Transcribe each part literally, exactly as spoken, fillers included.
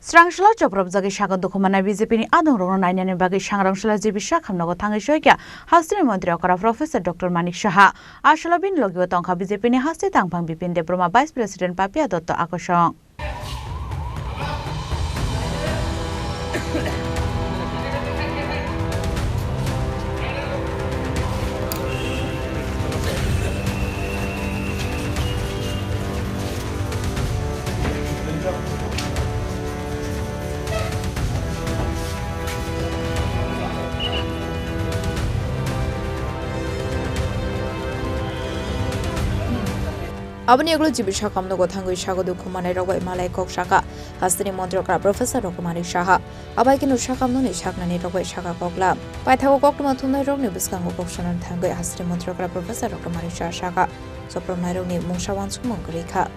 Srangsalo chopropjagwi sakha dukhu manai B J P ni adongrokno nainani bagwi Srangsalo G B sakhamno thangwi soikha hasteni montri okra Professor Doctor Manik Saha. Asalo bini logibo tongkha B J P ni haste tangphang Bipin Debbarma, Vice President Papia Dotto akosong. Aboni ulo G B sakhamno thangwi sakha dukhu manai rok bai malai kok sakha hasteni montri okra Professor Doctor Manik Saha. Abai khe no sakhamno ni saknani rok bai sakha koklam. Paithago koktwma thumnai rokni bwskango kok sanani thangwi hasteni montri okra Professor Doctor Manik Saha sakha, chopropnai rokni mungsa wansukmung kwrwi kha.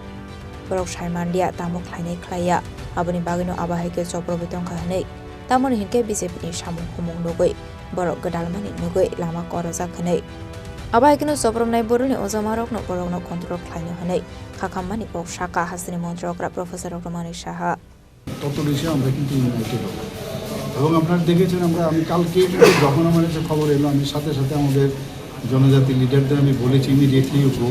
Borok sai manliya, tamo khlainai khlaiya. Aboni bagwino abo hai khe choprogwi tongkha hwnwi. Tamoni hinkhe B J P ni samung humung nugwi borok gwdalmani nugwi lama korojak hwnwi. Abo hai kheno chopropnai boroni ojamarokno borokno control khlaino hwnwi khakhammani kok sakha hasteni montri okra Professor Doctor Manik Saha. তত বেশি আমরা কিন্তু ইউনাইটেড হব। এবং আপনারা দেখেছেন, আমরা, আমি কালকে কিন্তু যখন আমার কাছে খবর এলো, আমি সাথে সাথে আমাদের জনজাতি লিডারদের আমি বলেছি ইমিডিয়েটলি উঠবো।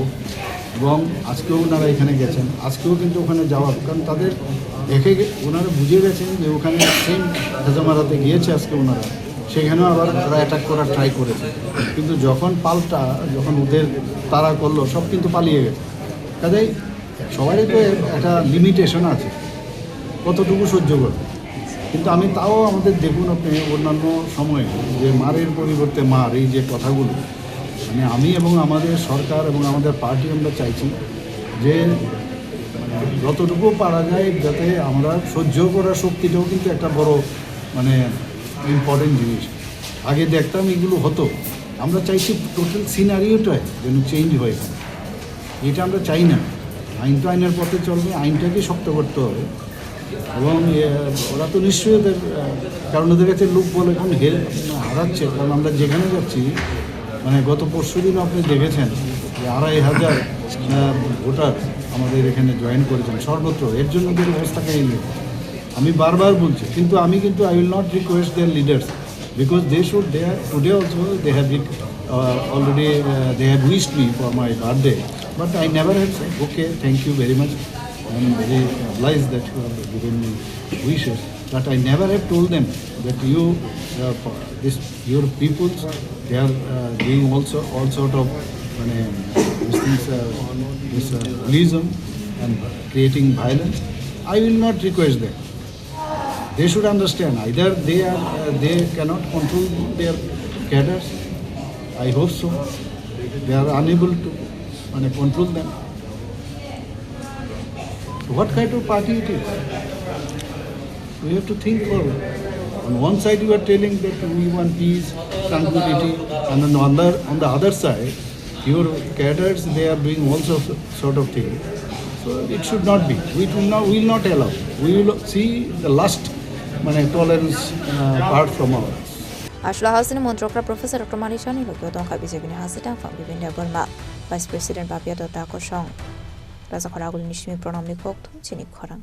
এবং আজকেও ওনারা এখানে গেছেন, আজকেও কিন্তু ওখানে যাওয়ার, কারণ তাদের দেখে গে-, ওনারা বুঝে গেছেন যে ওখানে সেম হেজামারাতে গিয়েছে আজকে ওনারা, সেখানেও আবার ওরা অ্যাটাক করার ট্রাই করেছে। কিন্তু যখন পাল্টা, যখন ওদের তাড়া করলো, সব কিন্তু পালিয়ে গেছে। কাজেই সবারই তো একটা লিমিটেশন আছে, কতটুকু সহ্য করে। কিন্তু আমি তাও, আমাদের দেখুন আপনি, অন্যান্য সময়ে যে মারের পরিবর্তে মার, এই যে কথাগুলো, মানে, আমি এবং আমাদের সরকার এবং আমাদের পার্টি আমরা চাইছি যে, মানে, যতটুকু পারা যায় যাতে আমরা সহ্য করার শক্তিটাও কিন্তু একটা বড়, মানে, ইম্পর্টেন্ট জিনিস। আগে দেখতাম এগুলো হতো, আমরা চাইছি টোটাল সিনারিওটাই যেন চেঞ্জ হয়। এটা আমরা চাই না। আইন তো আইনের পথে চলবে, আইনটাকে শক্ত করতে হবে। এবং, এ, ওরা তো নিশ্চয়ই ওদের, আহ, কারণ ওদের কাছে লোকবল এখন হে-, হারাচ্ছে, কারণ আমরা যেখানে যাচ্ছি, মানে, গত পরশু দিন আপনি দেখেছেন যে আড়াই হাজার, আহ, ভোটার আমাদের এখানে জয়েন করেছেন সর্বত্র। এর জন্য ওদের অবস্থা কেমন? আমি বারবার বলছি, কিন্তু আমি কিন্তু, I will not request their leaders, because they should, they are, today also they have been, uh, already, uh, they have wished me for my birthday, but I never have said, "Okay, thank you very much, I am very obliged that you have given me wishes," but I never have told them that you, uh, for this, your peoples, they are, uh, doing also all sort of, মানে, these things, uh, this, uh, hooliganism and creating violence. I will not request them. They should understand, either they are, uh, they cannot control their cadres. I hope so. They are unable to, মানে, control them. What kind of party it is? We have to think forward. On one side, you are telling that we want peace, tranquility, and on the other, on the other side, your cadres, they are doing all sorts, sort of thing. So it should not be. We will not, we will not allow. We will see the last, মানে, tolerance, uh, part from our. Aswla hasteni montri okra Professor Doctor Manik Saha ni logi o tongkha B J P ni haste tangphang Bipin Debbarma, Vice President Papia Dotto akosong. Rajakhor Aguli ni simi Pranam ni kokthum chini khorang.